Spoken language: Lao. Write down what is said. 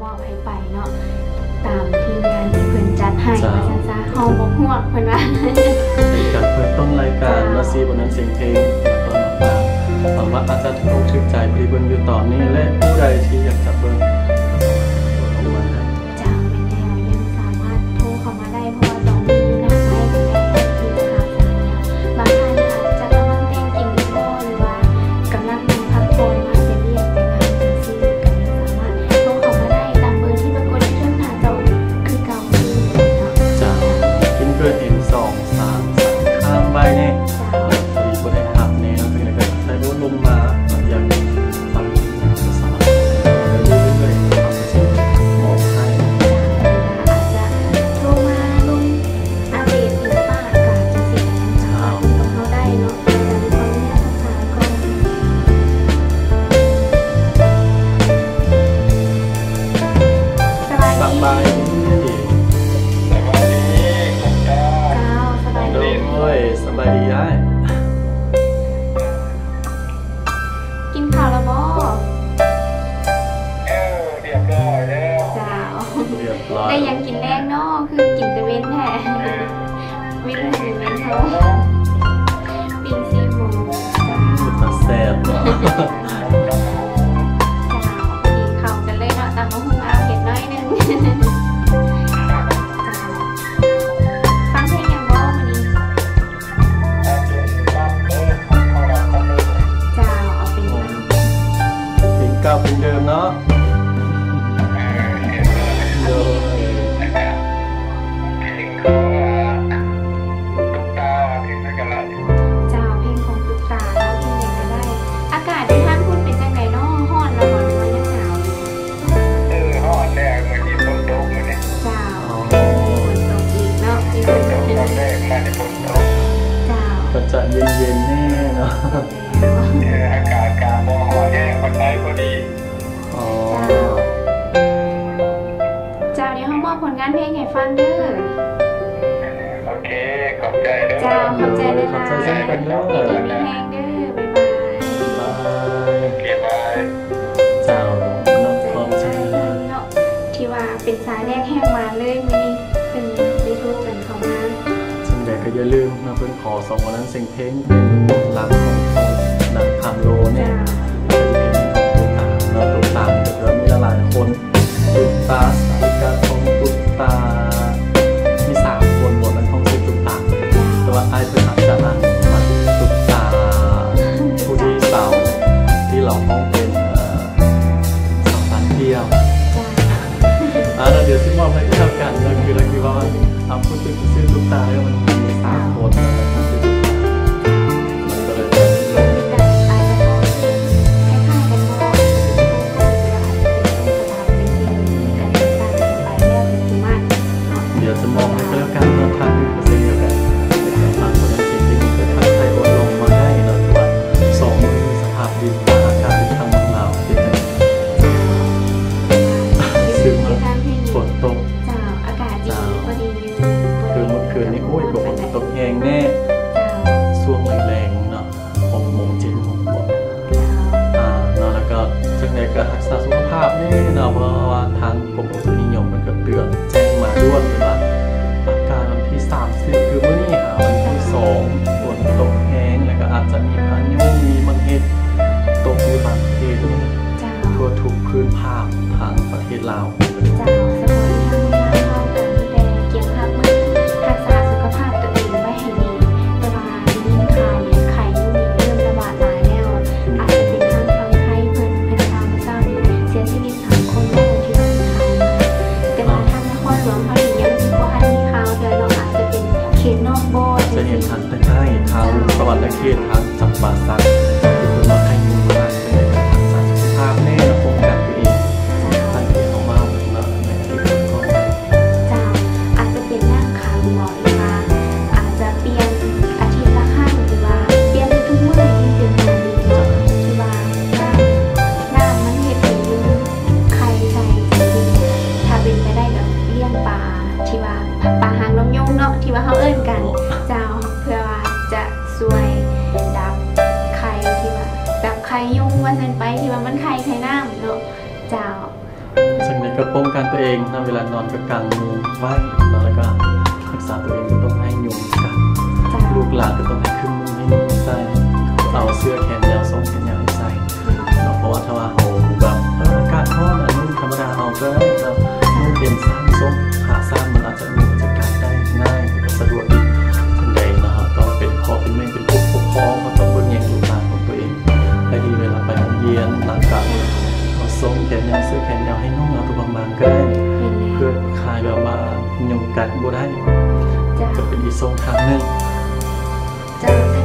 ອອກໃຫ້ໄປເນາະ ຕາມທີມງານທີ່ເພິ່ນຈັດໃຫ້ ເຈົ້າ ວ່າຊັ້ນຊະ ເຮົາບໍ່ຮວກເພິ່ນວ່າ. ເປັນການເປີດຕົ້ນລາຍການ ເຈົ້າ ເນາະ ຊີ ບົນນັ້ນສຽງເພງ ຫວັງວ່າອາດຈະຖືກອົກຖືກໃຈຜູ້ທີ່ເບິ່ງຢູ່ຕອນນີ້ ແລະ ຜູ້ໃດທີ່ຢາກຈະເບິ່ງ ເຈົ້າ ແມ່ນແລ້ວ ຍັງສາມາດໂທເຂົ້າມາໄດ້ ເພາະວ່າຕອນນີ້ຢູ່ທາງໃນກໍໄດ້ທີ່ທາງສາມແລ້ວ ບາງທ່ານອາດຈະກຳລັງແຕ່ງກິນຢູ່ບໍ່ ຫຼືວ່າກຳລັງ ພັກຜ່ອນ ວ່າເປັນວຽກເປັນງານຈັ່ງຊີ້ ກໍຍັງສາມາດໂທເຂົ້າມາໄດ້ຕາມເບີທີ່ປາກົດຢູ່ເທິງໜ້າຈໍຄືເກົ່າຄືເດີມເນາະ. ເຈົ້າ ກິນເກີນເຫັນສອງສາມສາມ ຄ້າງໄວ້ແນ່ ເຈົ້າ ພໍດີບໍ່ໄດ້ຮັບແນ່ເນາະ ຈັ່ງໃດກໍໃສ່ໂອ້ລົມມາ ຢາກຟັງເພງຫຍັງກໍສາມາດເຂົ້າໄດ້ເລື້ອຍໆ ມອບໃຫ້ ເຈົ້າ ອາດຈະໂທມາລົງ ອັບເດດ ຫຼືວ່າກະຈັ່ງຊີ້ກະຍັງສາມາດ ເຈົ້າ ຕິດຕໍ່ເຮົາໄດ້ເນາະ ແຕ່ກະມີຄວາມແນວທາງກ່ອນ. ສະບາຍດີ ສະບາຍດີ ເຈົ້າ ສະບາຍດີ ໂດຍ ສະບາຍດີອ້າຍ. ກິນເຂົ້າແລ້ວບໍ່? ເອີ ຮຽບຮ້ອຍແລ້ວ ເຈົ້າ ຮຽບຮ້ອຍ ໄດ້ຫຍັງກິນແລງເນາະ ຄືກິນແຕ່ເວັນແທ້? ເມນູເວັນເຮົາ ປີ້ງຊີໝູ ຕາແຊບເນາະ ເຈົ້າ ກິນເຂົ້າກັນເລີຍເນາະ ຕຳບັກຫຸ່ງ ເອົາເຜັດໜ້ອຍໜຶ່ງ ເຈົ້າ ຟັງເພງຫຍັງບໍ່ມື້ນີ້? ເຈົ້າ ເອົາເປັນ ເພງເກົ່າເພງເດີມເນາະ ໂດຍ ເພງຂອງ ອ່າ ຕຸກຕາ ເພງໃດກໍໄດ້ ເຈົ້າ ເພງຂອງຕຸກຕາເນາະ ເພງໃດກໍໄດ້. ອາກາດຢູ່ທາງພຸ້ນເປັນຈັ່ງໃດເນາະ ຮ້ອນແລ້ວບໍ່ ຫຼືວ່າຍັງໜາວຢູ່? ເອີ ຮ້ອນແລ້ວ ມື້ນີ້ຝົນຕົກມື້ນີ້ ເຈົ້າ ອໍ ຝົນຕົກອີກເນາະ ອີກ ຝົນຕົກຕອນແລກມານີ້ຝົນຕົກ ເຈົ້າ ກໍຈະເຢັນໆແນ່ເນາະ ເອີ ອາກາດກະບໍ່ຮ້ອນແຮງປານໃດ ພໍດີ ອໍ ເຈົ້າ ເຈົ້າ ດຽວເຮົາມອບຜົນງານເພງໃຫ້ຟັງເດີ ໂອເຄ ຂອບໃຈເດີ ເຈົ້າ ຂອບໃຈຫຼາຍໆ ເຈົ້າ ມີແຮງເດີ ບາຍບາຍ ບາຍບາຍ ໂອເຄ ບາຍ ເຈົ້າ ຂອບໃຈຫຼາຍໆເນາະ ທີ່ວ່າເປັນສາຍແລກແຮງມາເລີຍມື້ນີ້ ເພິ່ນໄດ້ໂທກັນເຂົ້າມາ ຈັ່ງໃດກໍຢ່າລືມເນາະ ເພິ່ນຂໍສອງຄົນນັ້ນເສັງ ເພງເປັນຫຼັກຂອງນາງຄຳໂລນີ້ ເຈົ້າ ເປັນເພງຂອງຕຸກຕາເນາະ ຕຸກຕາກໍມີຫຼາຍໆຄົນ ຕຸກຕາ ສາລິກາທອງ ຕຸກຕາ ມີສາມຄົນ ບໍ່ແມ່ນຮ້ອງຊື່ຕຸກຕາ ເຈົ້າ ແຕ່ວ່າອ້າຍເພິ່ນອາດຈະມັກຕຸກຕາ ຜູ້ທີ່ສາວ ທີ່ລາວຮ້ອງເປັນ ເອີ ສາວບ້ານດ່ຽວ ເຈົ້າ ອ່າ ແລ້ວດຽວຊິມອບໃຫ້ກັນ ກໍຄື ກໍຄືວ່າ ອ່າ ຜູ້ທີ່ຊື່ຕຸກຕາເລີຍ ມັນມີສາມຄົນ ມັນກໍເລີຍ ດຽວຈະມອບໃຫ້ກໍແລ້ວກັນເນາະ ທາງນີ້ກໍເຊັ່ນດຽວກັນ ແຕ່ກໍຝາກຄົນໃນເຂດທີ່ມີເພື່ອນທາງໄທໂອນລົງມາໄດ້ເນາະ ຄືວ່າ ສອງມື້ສະພາບດິນຟ້າອາກາດຢູ່ທາງເມືອງລາວເປັນຈັ່ງໃດ? ເຈົ້າ ຊຶ່ງວ່າຝົນຕົກ ເຈົ້າ ອາກາດດີ ເຈົ້າ ພໍດີຢູ່ ຄືເມື່ອຄືນນີ້ ໂອ້ຍ ກໍຝົນຕົກແຮງແນ່ ເຈົ້າ ຊ່ວງແລງໆເນາະ ຫົກໂມງ ເຈັດໂມງ ເຈົ້າ ອ່າ ເນາະ ແລ້ວກໍຈັ່ງໃດກໍຮັກສາສຸຂະພາບແນ່ເນາະ ເພາະວ່າທາງ ກົມອຸຕຸນິຍົມເພິ່ນກໍເຕືອນແຈ້ງມາດ່ວນເລີຍວ່າ ປະກາດວັນທີສາມສິບ ຄືມື້ນີ້ຫາວັນທີສອງ ຝົນຕົກແຮງ ແລ້ວກໍອາດຈະມີພາຍຸ ມີໝາກເຫັດຕົກຢູ່ບາງເຂດນີ້ ເຈົ້າ ທົ່ວທຸກພື້ນພາກທາງປະເທດລາວ. ເຈົ້າ ສະເພາະຢູ່ທາງເມືອງລາວເຮົາກໍມີແຕ່ກຽມຮັບມື ຮັກສາສຸຂະພາບຕົວເອງໄວ້ໃຫ້ດີ ແຕ່ວ່າໄດ້ຍິນຂ່າວນີ້ ໄຂ້ຢູ່ນີ້ເລີ່ມລະບາດຫຼາຍແລ້ວ ອືມ ອາດຈະເປັນທາງຝັ່ງໄທເພິ່ນ ເພິ່ນຂ່າວມື້ເຊົ້ານີ້ເສຍຊີວິດ ສາມຄົນເນາະ ທີ່ວ່າມີຂ່າວມາ ແຕ່ວ່າທາງນະຄອນຫຼວງເຮົານີ້ຍັງບໍ່ທັນມີຂ່າວເທື່ອເນາະ ອາດຈະເປັນເຂດນອກບໍ່ ຈະເຫັນທາງໃຕ້ ທາງສະຫວັນນະເຂດ ທາງຈຳປາສັກ ທີ່ເພິ່ນວ່າໄຂ້ຍຸງມາ ຈັ່ງໃດກໍຮັກສາສຸຂະພາບແນ່ ປ້ອງກັນຕົວເອງ ເຈົ້າ ໃຫ້ເຂົາມາ ກໍປ້ອງກັນຕົວເອງນຳ ເວລານອນກໍກາງມຸງໄວ້ເນາະ ແລ້ວກໍຮັກສາຕົວເອງ ບໍ່ຕ້ອງໃຫ້ຍຸງກັດ. ເຈົ້າ. ລູກຫຼານກໍຕ້ອງໃຫ້ຄຶງມຸງໃຫ້ນຸ່ງໃສ່ ເອົາເສື້ອແຂນຍາວ ສົ້ງແຂນຍາວໃຫ້ໃສ່ເນາະ ເພາະວ່າຖ້າວ່າເຮົາແບບ ເອີ ອາກາດຮ້ອນ ນຸ່ງທຳມະດາເອົາກໍໄດ້ເນາະ ນຸ່ງເປັນສັ້ນ ສົ້ງຂາສັ້ນ ມັນອາດຈະ ມັນຈະກັດໄດ້ງ່າຍ ສະດວກດີຈັ່ງໃດເນາະ. ເຮົາຕ້ອງເປັນພໍ່ເປັນແມ່ ເປັນຜູ້ປົກຄອງ ເຮົາຕ້ອງເບິ່ງແຍງລູກຫຼານຂອງຕົວເອງໃຫ້ດີ ເວລາໄປໂຮງຮຽນ ຫຼັງຈາກເອົາສົ້ງແຂນຍາວ ເສື້ອແຂນຍາວໃຫ້ນຸ່ງ ເອົາຕົວບາງໆກໍໄດ້ ແມ່ນແລ້ວ ເພື່ອຄາຍແບບວ່າຍຸງກັດບໍ່ໄດ້ ເຈົ້າ ກໍເປັນອີກຊ່ອງທາງໜຶ່ງ. ເຈົ້າ.